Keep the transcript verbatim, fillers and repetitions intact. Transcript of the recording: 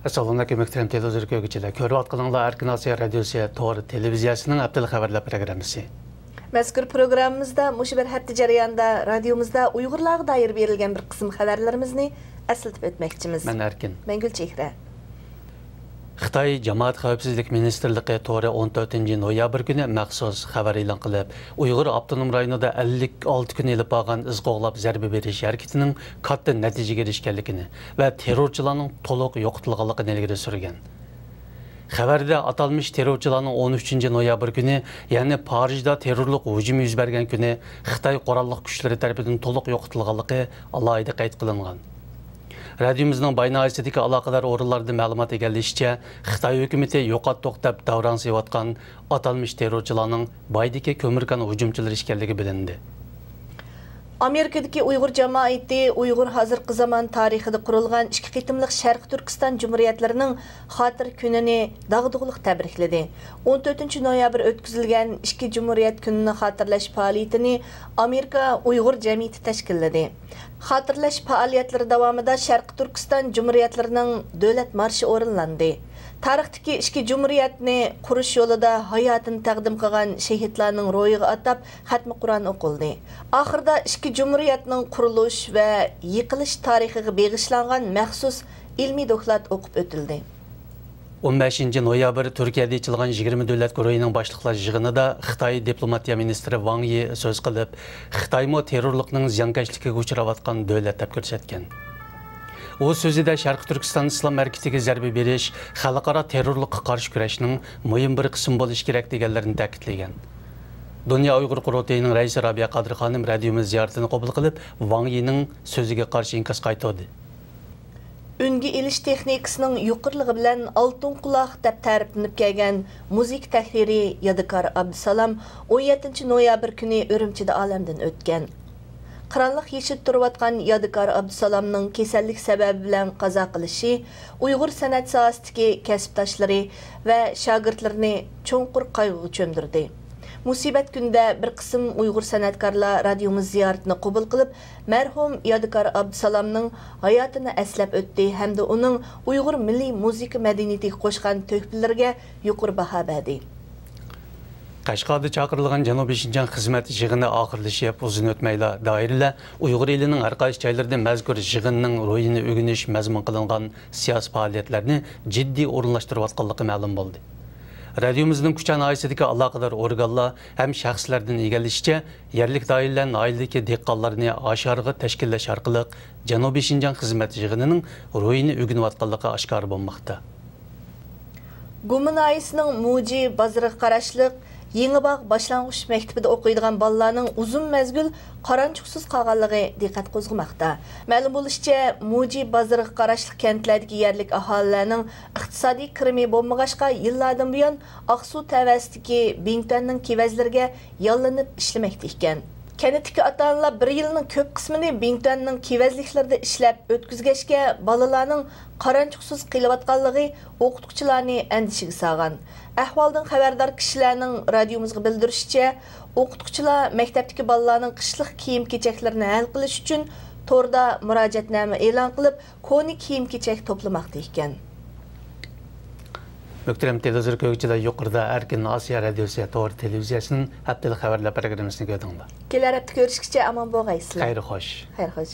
ئەسسالامۇئەلەيكۇم، مۆھتەرەم تېلېۋىزور كۆرگۈچىلەر. كۆرۈۋاتقىنىڭلار ئەركىن ئاسىيا رادىيوسى تور تېلېۋىزىيەسىنىڭ ھەپتىلىك خەۋەرلەر پروگراممىسى. مەزكۇر پروگراممىمىزدا مۇشۇ بىر ھەپتە جەريانىدا رادىيومىزدا ئۇيغۇرلارغا دائىر بېرىلگەن بىر قىسىم خەۋەرلىرىمىزنى ئەسلىتىپ ئۆتمەكچىمىز. مەن ئەركىن. مەن گۈلچېھرە. خىتاي جامائەت خەۋپسىزلىك مىنىستىرلىقى تورى ئون تۆتىنچى نويابىر كۈنى مەخسۇس خەۋەر ئېلان قىلىپ، ئۇيغۇر ئاپتونوم رايونىدا ئەللىك ئالتە كۈن ئېلىپ بارغان ئىز قوغلاپ زەربە بېرىش ھەرىكىتىنىڭ كاتتا نەتىجىگە ئېرىشكەنلىكىنى ۋە تېررورچىلارنىڭ تولۇق يوقىتىلغانلىقىنى ئىلگىرى سۈرگەن. خەۋەردە ئاتالمىش تېررورچىلارنىڭ ئون ئۈچىنچى نويابىر كۈنى، يەنى پارىژدا تېررورلۇق ھۇجۇمى يۈز بەرگەن كۈنى خىتاي قوراللىق كۈچلىرى تەرىپىدىن تولۇق يوقىتىلغانلىقى ئالاھىدە قەيت قىلىنغان. رادىيومىزنىڭ باي ناھىيەسىدىكى ئالاقىدار ئورۇنلاردىن مەلۇمات ئىگىلىشىچە، خىتاي ھۆكۈمىتى يوقاتتۇق دەپ داۋراڭ سېلىۋاتقان ئاتالمىش تېررورچىلارنىڭ بايدىكى كۆمۈر كان ھۇجۇمچىلىرى ئىكەنلىكى بىلىندى. ئامېرىكىدىكى ئۇيغۇر جامائىتى ئۇيغۇر ھازىرقى زامان تارىخىدا قۇرۇلغان ئىككى قېتىملىق شەرقىي تۈركىستان جۇمھۇرىيەتلىرىنىڭ خاتىرە كۈنىنى داغدۇغىلىق تەبرىكلىدى. ئون تۆتىنچى نويابىر ئۆتكۈزۈلگەن ئىككى جۇمھۇرىيەت كۈنىنى خاتىرىلەش پائالىيىتىنى ئامېرىكا ئۇيغۇر جەمئىيىتى تەشكىللىدى. خاتىرىلەش پائالىيەتلىرى داۋامىدا شەرقىي تۈركىستان جۇمھۇرىيەتلىرىنىڭ دۆلەت مارشى ئورۇنلاندى. تارىختىكى ئىككى جۇمھۇرىيەتنى قۇرۇش يولىدا ھاياتىنى تەقدىم قىلغان شېھىتلارنىڭ روھىغا ئاتاپ خەتمە قۇرئان ئوقۇلدى. ئاخىرىدا ئىككى جۇمھۇرىيەتنىڭ قۇرۇلۇش ۋە يىقىلىش تارىخىغا بېغىشلانغان مەخسۇس ئىلمىي دوكلات ئوقۇپ ئۆتۈلدى. ئون بەشىنچى نويابىر تۈركىيەدە ئېچىلغان يىگىرمە دۆلەت گۇرۇھىنىڭ باشلىقلار يىغىنىدا خىتاي دىپلوماتىيە مىنىستىرى ۋاڭ يى سۆز قىلىپ، خىتايمۇ تېررورلۇقنىڭ زىيانكەشلىكىگە ئۇچراۋاتقان دۆلەت دەپ كۆرسەتكەن. ئۇ سۆزىدە شەرقىي تۈركىستان ئىسلام ھەرىكىتىگە زەربە بېرىش خەلقئارا تېررورلۇققا قارشى كۈرەشنىڭ مۇھىم بىر قىسمى بولۇشى كېرەك دېگەنلىرىنى تەكىتلىگەن. دۇنيا ئۇيغۇر قۇرۇلتىيىنىڭ رەئىسى رابىيە قادىر خانىم رادىيومىز زىيارىتىنى قوبۇل قىلىپ، ۋاڭ يىنىڭ سۆزىگە قارشى ئىنكاس قايتۇردى. ئۈنگە ئېلىش تېخنىكىسىنىڭ يۇقىرىلىقى بىلەن ئالتۇن قۇلاق دەپ تەرىپلىنىپ كەلگەن مۇزىكا تەھرىرى يادىكار ئابدۇسالام ئون يەتتىنچى نويابىر كۈنى ئۈرۈمچىدە ئالەمدىن ئۆتكەن. قىرانلىق يېشىدا تۇرۇۋاتقان يادىكار ئابدۇسالامنىڭ كېسەللىك سەۋەبى بىلەن قازا قىلىشى ئۇيغۇر سەنئەت ساھەسىدىكى كەسىپداشلىرى ۋە شاگىرتلىرىنى چوڭقۇر قايغۇغا چۆمدۈردى. مۇسىبەت كۈنىدە بىر قىسىم ئۇيغۇر سەنئەتكارلار رادىيومىز زىيارىتىنى قوبۇل قىلىپ، مەرھۇم يادىكار ئابدۇسالامنىڭ ھاياتىنى ئەسلەپ ئۆتتى ھەمدە ئۇنىڭ ئۇيغۇر مىللىي مۇزىكا مەدەنىيىتىگە قوشقان تۆھپىلىرىگە يۇقىرى باھا بەردى. قەشقەردە چاقىرىلغان جەنۇبىي شىنجاڭ خىزمەت يىغىنى ئاخىرلىشىپ، ئۇزۇن ئۆتمەيلا دائىرىلەر ئۇيغۇر ئېلىنىڭ ھەر قايسى جايلىرىدا مەزكۇر يىغىننىڭ روھىنى ئۆگىنىش مەزمۇن قىلىنغان سىياسىي پائالىيەتلەرنى جىددىي ئورۇنلاشتۇرۇۋاتقانلىقى مەلۇم بولدى. رادىيومىزنىڭ كۇچا ناھىيەسىدىكى ئالاقىدار ئورگانلار ھەم شەخسلەردىن ئىگىلىشىچە، يەرلىك دائىرىلەر ناھىيەدىكى دېھقانلارنى ئاشارغا تەشكىللەش ئارقىلىق جەنۇبىي شىنجاڭ خىزمەت يىغىنىنىڭ روھىنى ئۆگىنىۋاتقانلىقى ئاشكارا بولماقتا. گۇما ناھىيەسىنىڭ مۇجى بازىرىغا قاراشلىق يېڭىباغ باشلانغۇچ مەكتىپىدە ئوقۇيدىغان بالىلارنىڭ ئۇزۇن مەزگىل قارانچۇقسىز قالغانلىقى دىققەت قوزغىماقتا. مەلۇم بولۇشىچە، مۇجى بازىرىغا قاراشلىق كەنتلەردىكى يەرلىك ئاھالىلەرنىڭ ئىقتىسادىي كىرىمى بولمىغاچقا، يىللاردىن بۇيان ئاقسۇ تەۋەسىدىكى بىڭتۈەننىڭ كېۋەزلىرىگە ياللىنىپ ئىشلىمەكتە ئىكەن. كەنتتىكى ئاتا-ئانىلار بىر يىلنىڭ كۆپ قىسمىنى بىڭتۈەننىڭ كېۋەزلىكلىرىدە ئىشلەپ ئۆتكۈزگەچكە، بالىلارنىڭ قارانچۇقسىز قېلىۋاتقانلىقى ئوقۇتقۇچىلارنى ئەندىشىگە سالغان. ئەھۋالدىن خەۋەردار كىشىلەرنىڭ رادىيومىزغا بىلدۈرۈشىچە، ئوقۇتقۇچىلار مەكتەپتىكى بالىلارنىڭ قىشلىق كىيىم-كېچەكلىرىنى ھەل قىلىش ئۈچۈن توردا مۇراجىئەتنامە ئېلان قىلىپ، كونا كىيىم-كېچەك توپلىماقتا ئىكەن. مۆھتەرەم تېلېۋىزور كۆرگۈچىلەر، يۇقىرىدا ئەركىن ئاسىيا رادىيوسى تور تېلېۋىزىيەسىنىڭ ھەپتىلىك خەۋەرلەر پروگراممىسىنى كۆردۈڭلار. كېلەر ھەپتە كۆرۈشكىچە ئامان بولغايسىلەر. خەير خوش. خەير خوش.